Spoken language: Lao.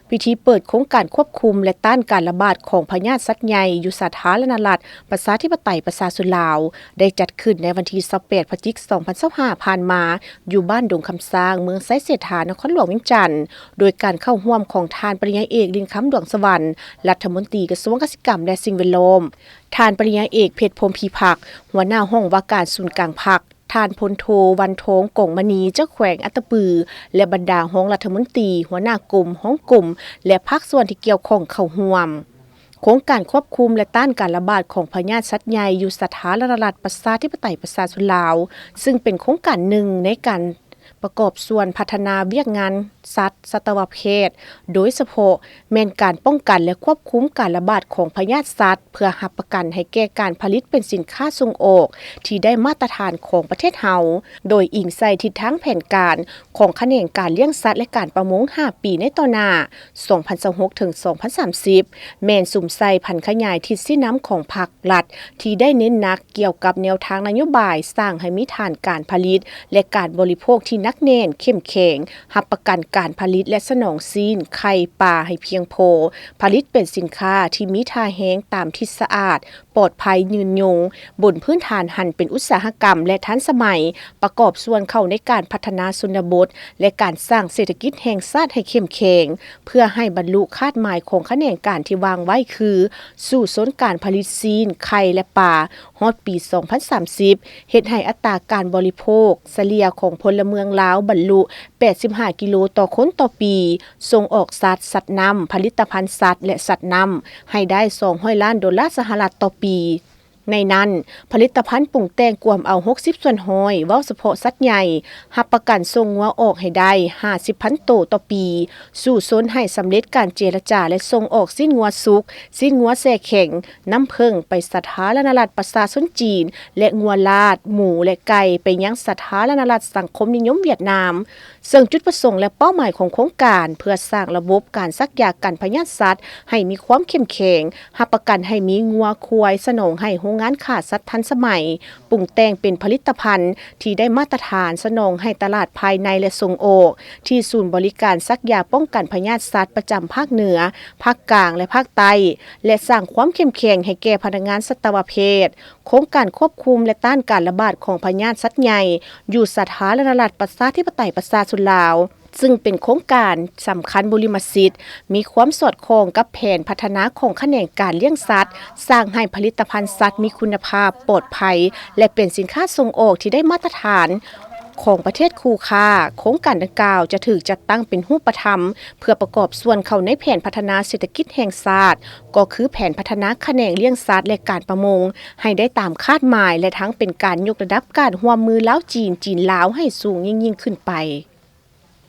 ພິທີເປີດໂຄງການຄວບຄຸມ ແລະ ຕ້ານການລະບາດຂອງພະຍາດສັດໃຫຍ່ ຢູ່ສາທາລະນະລັດ ປະຊາທິປະໄຕ ປະຊາຊົນລາວ ໄດ້ຈັດຂຶ້ນໃນວັນທີ ຊາວແປດ ພະຈິກ ສອງພັນຊາວຫ້າ ຜ່ານມາ ຢູ່ບ້ານດົງຄຳຊ້າງ ເມືອງໄຊເສດຖາ ນະຄອນຫຼວງວຽງຈັນ ໂດຍການເຂົ້າຮ່ວມຂອງທ່ານປະລິນຍາເອກ ລິນຄຳ ດວງສະຫວັນ ລັດຖະມົນຕີກະຊວງກະສິກຳ ແລະ ສິ່ງແວດລ້ອມ, ທ່ານປະລິນຍາເອກ ເພັດພົມ ພີພັກ ຫົວໜ້າຫ້ອງວ່າການສູນກາງພັກ, ທ່ານພົນໂທ ວັນທອງ ກອງມະນີ ເຈົ້າແຂວງອັດຕະປື ແລະ ບັນດາຮອງລັດຖະມົນຕີ, ຫົວໜ້າກົມ, ຮອງກົມ ແລະ ພາກສ່ວນທີ່ກ່ຽວຂ້ອງເຂົ້າຮ່ວມ. ໂຄງການຄວບຄຸມ ແລະ ຕ້ານການລະບາດຂອງພະຍາດສັດໃຫຍ່ ຢູ່ສາທາລະນະລັດ ປະຊາທິປະໄຕ ປະຊາຊົນລາວ ຊຶ່ງເປັນໂຄງການໜຶ່ງໃນການປະກອບສ່ວນພັດທະນາວຽກງານສັດສັດຕະວະແພດ, ໂດຍສະເພາະແມ່ນການປ້ອງກັນ ແລະ ຄວບຄຸມການລະບາດຂອງພະຍາດສັດ ເພື່ອຮັບປະກັນໃຫ້ແກ່ການຜະລິດເປັນສິນຄ້າສົ່ງອອກທີ່ໄດ້ມາດຕະຖານຂອງປະເທດເຮົາ, ໂດຍອີງໃສ່ທິດທາງແຜນການຂອງຂະແໜງການລ້ຽງສັດ ແລະ ການປະມົງຫ້າປີໃນຕໍ່ໜ້າ ສອງພັນຊາວຫົກ ເຖິງ ສອງພັນສາມສິບ ແມ່ນສຸມໃສ່ຜັນຂະຫຍາຍທິດຊີ້ນຳຂອງພັກລັດ ທີ່ໄດ້ເນັ້ນໜັກກ່ຽວກັບແນວທາງນະໂຍບາຍ ສ້າງໃຫ້ມີຖານການຜະລິດ ແລະ ການບໍລິໂພກທີ່ໜັກແໜ້ນ, ເຂັ້ມແຂງ, ຮັບປະກັນການຜະລິດ ແລະ ສະໜອງຊີ້ນ, ໄຂ່, ປາ ໃຫ້ພຽງພໍ, ຜະລິດເປັນສິນຄ້າທີ່ມີທ່າແຮງຕາມທິດສະອາດ, ປອດໄພ, ຍືນຍົງ, ບົນພື້ນຖານຫັນເປັນອຸດສາຫະກຳ ແລະ ທັນສະໄໝ, ປະກອບສ່ວນເຂົ້າໃນການພັດທະນາຊົນນະບົດ ແລະ ການສ້າງເສດຖະກິດແຫ່ງຊາດໃຫ້ເຂັ້ມແຂງ, ເພື່ອໃຫ້ບັນລຸຄາດໝາຍຂອງຂະແໜງການທີ່ວາງໄວ້ຄື ສູ້ຊົນການຜະລິດຊີ້ນ, ໄຂ່ ແລະ ປາ ຮອດປີສອງພັນສາມສິບ ເຮັດໃຫ້ອັດຕາການບໍລິໂພກສະເລ່ຍຂອງພົນລະເມືອງລາວບັນລຸແປດສິບຫ້າກິໂລຕໍ່ຄົນຕໍ່ປີ, ສົ່ງອອກສັດ, ສັດນ້ຳ, ຜະລິດຕະພັນສັດ ແລະ ສັດນ້ຳ ໃຫ້ໄດ້ສອງຮ້ອຍລ້ານໂດລາສະຫະລັດຕໍ່ປີ. ໃນນັ້ນ, ຜະລິດຕະພັນປຸງແຕ່ງກວມເອົາຫົກສິບສ່ວນຮ້ອຍ, ເວົ້າສະເພາະສັດໃຫຍ່, ຮັບປະກັນສົ່ງງົວອອກໃຫ້ໄດ້ຫ້າສິບພັນໂຕຕໍ່ປີ, ສູ້ຊົນໃຫ້ສຳເລັດການເຈລະຈາ ແລະ ສົ່ງອອກຊີ້ນງົວສຸກ, ຊີ້ນງົວແຊ່ແຂງ, ນ້ຳເຜິ້ງໄປສາທາລະນະລັດປະຊາຊົນຈີນ ແລະ ງົວລາດ, ໝູ ແລະ ໄກ່ໄປຍັງສາທາລະນະລັດສັງຄົມນິຍົມຫວຽດນາມ. ເຊິ່ງຈຸດປະສົງ ແລະ ເປົ້າໝາຍຂອງໂຄງການ ເພື່ອສ້າງລະບົບການສັກຢາກັນພະຍາດສັດໃຫ້ມີຄວາມເຂັ້ມແຂງ, ຮັບປະກັນໃຫ້ມີງົວ, ຄວາຍ, ສະໜອງໃຫ້ໂຮງງານຂ້າສັດທັນສະໄໝ, ປຸງແຕ່ງເປັນຜະລິດຕະພັນທີ່ໄດ້ມາດຕະຖານ, ສະໜອງໃຫ້ຕະຫຼາດພາຍໃນ ແລະ ສົ່ງອອກ, ທີ່ສູນບໍລິການສັກຢາປ້ອງກັນພະຍາດສັດປະຈຳພາກເໜືອ, ພາກກາງ ແລະ ພາກໃຕ້ ແລະ ສ້າງຄວາມເຂັ້ມແຂງໃຫ້ແກ່ພະນັກງານສັດຕະວະແພດ. ໂຄງການຄວບຄຸມ ແລະ ຕ້ານການລະບາດຂອງພະຍາດສັດໃຫຍ່ ຢູ່ສາທາລະນະລັດປະຊາທິປະໄຕປະຊາຊົນລາວ ຊຶ່ງເປັນໂຄງການສຳຄັນບຸລິມະສິດ, ມີຄວາມສອດຄ່ອງກັບແຜນພັດທະນາຂອງຂະແໜງການລ້ຽງສັດ, ສ້າງໃຫ້ຜະລິດຕະພັນສັດມີຄຸນນະພາບ, ປອດໄພ ແລະ ເປັນສິນຄ້າສົ່ງອອກທີ່ໄດ້ມາດຕະຖານຂອງປະເທດຄູ່ຄ້າ. ໂຄງການດັ່ງກ່າວຈະຖືກຈັດຕັ້ງເປັນຮູບປະທຳ ເພື່ອປະກອບສ່ວນເຂົ້າໃນແຜນພັດທະນາເສດຖະກິດແຫ່ງຊາດ, ກໍຄືແຜນພັດທະນາຂະແໜງລ້ຽງສັດ ແລະ ການປະມົງ ໃຫ້ໄດ້ຕາມຄາດໝາຍ ແລະ ທັງເປັນການຍົກລະດັບການຮ່ວມມືລາວ-ຈີນ, ຈີນ-ລາວ ໃຫ້ສູງຍິ່ງໆຂຶ້ນໄປ.